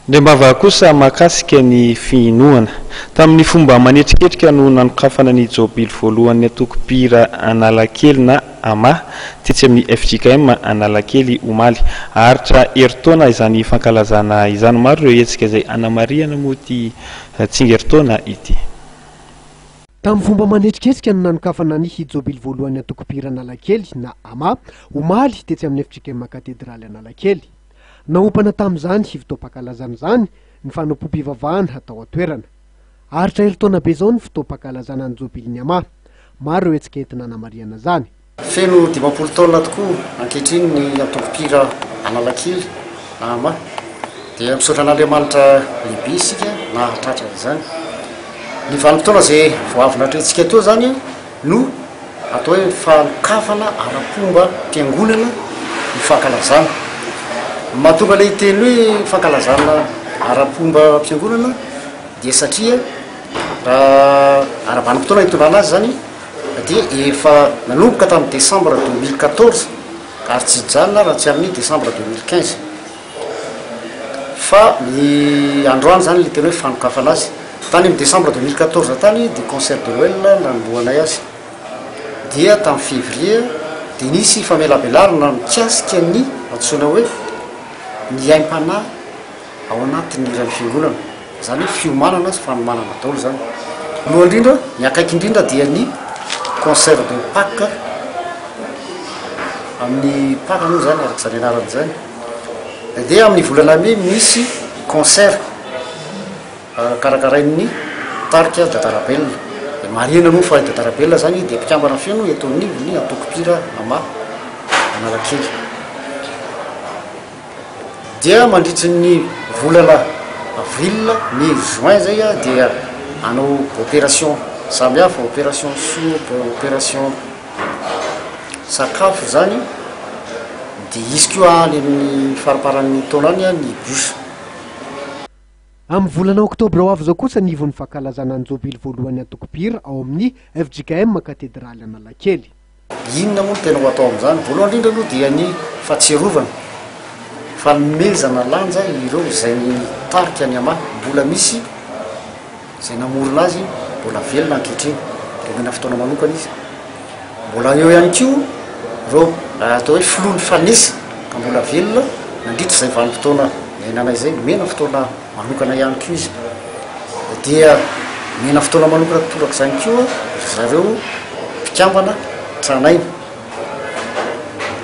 Indray-mbava kosa mahakasika ny finoana. Tamin'ny fomba manetriketrika no nanokafana ny jobily voalohan'ny antoko mpihira Analakely na ama, tetsy amin'ny fjkm Analakely omaly. Haharitra herintaona izany fankalazana izany. Maro ireo hetsika izay hanamarihana moa ity tsingerin-taona ity. Tamin'ny fomba manetriketrika no nanokafana ny jobily voalohan'ny antoko mpihira Analakely na ama, omaly, tetsy amin'ny fjkm Katedraly Analakely. Naompana tamin'izany fotoam-pankalazana izany ny fanompoam-pivavahana hatao an-toerana. Haharitra herintaona be izao ny fotoam-pankalazana ny jobilin'ny ama. Maro ireo hetsika entina hanamarihana izany. Feno 50 taona tokoa ankehitriny ny antoko mpihira Analakely na ama. Dia misaotra an'Andriamanitra lehibe isika nahatratra izany. Ny vanim-potoana izay vao avy natrehintsika teo izany no atao hoe fanokafana ara-pomba-piangonana ny fankalazana. Ny mahatonga ilay teny hoe fankalazana ara-pomba-piangonana dia satria raha ara-vanim-potoana itondrana azy izany dia efa nanomboka tamin'ny décembre 2014 ary tsy hijanona raha tsy amin'ny décembre 2015. Fa ny androany izany ilay tena hoe fanokafana azy. Tany amin'ny décembre 2014 tany dia concert de Noël nanombohanay azy. Dia tamin'ny février dia nisy famelabelarana mikasika ny antsoina hoe ny aim-panahy ao anatin'ny hiran'ny fiangonana. Izany hoe fiomanana sy fanomanana daholo izany. Voalohany indrindra, ny akaiky indrindra dia ny concert de Pâques amin'ny Pâques moa izany araka izany anarany izany. Dia amin'ny volana mey misy concert karakarain'ny tarika Dadarabel. Dia marihina moa fa i Dadarabel izany dia mpikambana feno eto anivon'ny antoko mpihira ama Analakely. Dia mandritry ny volana avril, mai, juin izay dia hanao opération samihafa, opération soupe, opération sakafo izany, dia hisy koa any amin'ny faramparan'ny taona any ny bus. Amin'ny volana oktobra ho avy izao kosa ny ivon'ny fankalazana ny jobily voalohan'ny antoko mpihira ao amin'ny fjkm Katedraly Analakely. Inona moa no tena ho atao amin'izany? Voalohany indrindra aloha dia ny fahatsiarovana, fanomezana lanja ireo izay nitarika ny ama. Mbola misy izay namorona azy mbola velona ankehitriny, dia omena fotoana manokana izy. Mbola eo ihany koa ireo atao hoe filoha nifanesy ka mbola velona nandritra izay vanim-potoana niainana izay, omena fotoana manokana ihany koa izy. Dia omena fotoana manokana torak'izany koa ry zareo mpikambana tranainy.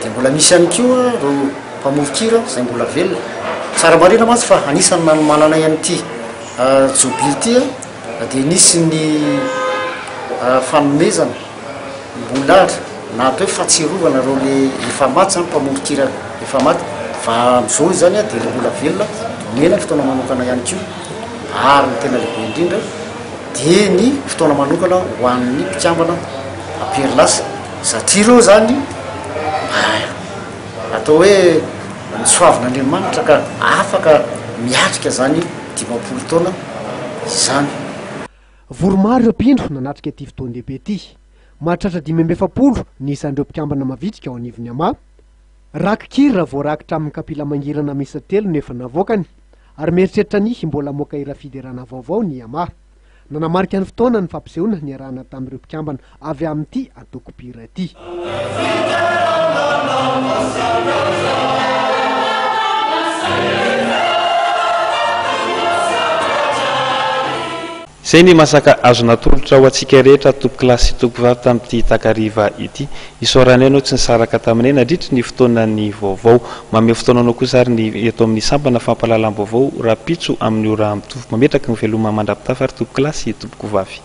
Dia mbola misy ihany koa ireo mpamoron-kira izay mbola velona. Tsara marihina mantsy fa anisan'ny nanomananay an'ity jobily ity dia nisy ny fanomezana mbola na atao hoe fahatsiarovana ireo le efa maty zany, mpamoron-kira efa maty, fa amin'izao izy zany dia le mbola velona omena fotoana manokana ihany koa, ary ny tena lehibe indrindra dia ny fotoana manokana ho an'ny mpikambana am-perinasa, satria ireo zany mba atao hoe nosoavin'Andriamanitra ka afaka miatrika zany 50 taona izany. Vory maro ireo mpino nanatrika ity fotoan-dehibe ity. Mahatratra 45 ny isan'ireo mpikambana mavitrika ao anivon'ny ama. Rakikira voarakitra amin'ny kapila mangirana miisa telo no efa navoakany, ary mieritreritra ny mbola hamoaka hira fiderana vaovao ny ama. Nanamarika ny fotoana ny fampisehoana niarahana tamin'ireo mpikambana avy amin'ity antoko mpihira ity. Izay ny masaka azo natolotra ho antsika rehetra tompokolahy sy tompokovavy tamin'ity takariva ity. Isaoranay anao tsy nisaraka taminay nandritry ny fotoanan'ny vaovao. Manome fotoana anao kosa ary ny eto amin'ny sampana fampahalalam-baovao rahampitso amin'ny ora mitovy. Mametraka ny veloma mandra-pitafa ary tompokolahy sy tompokovavy.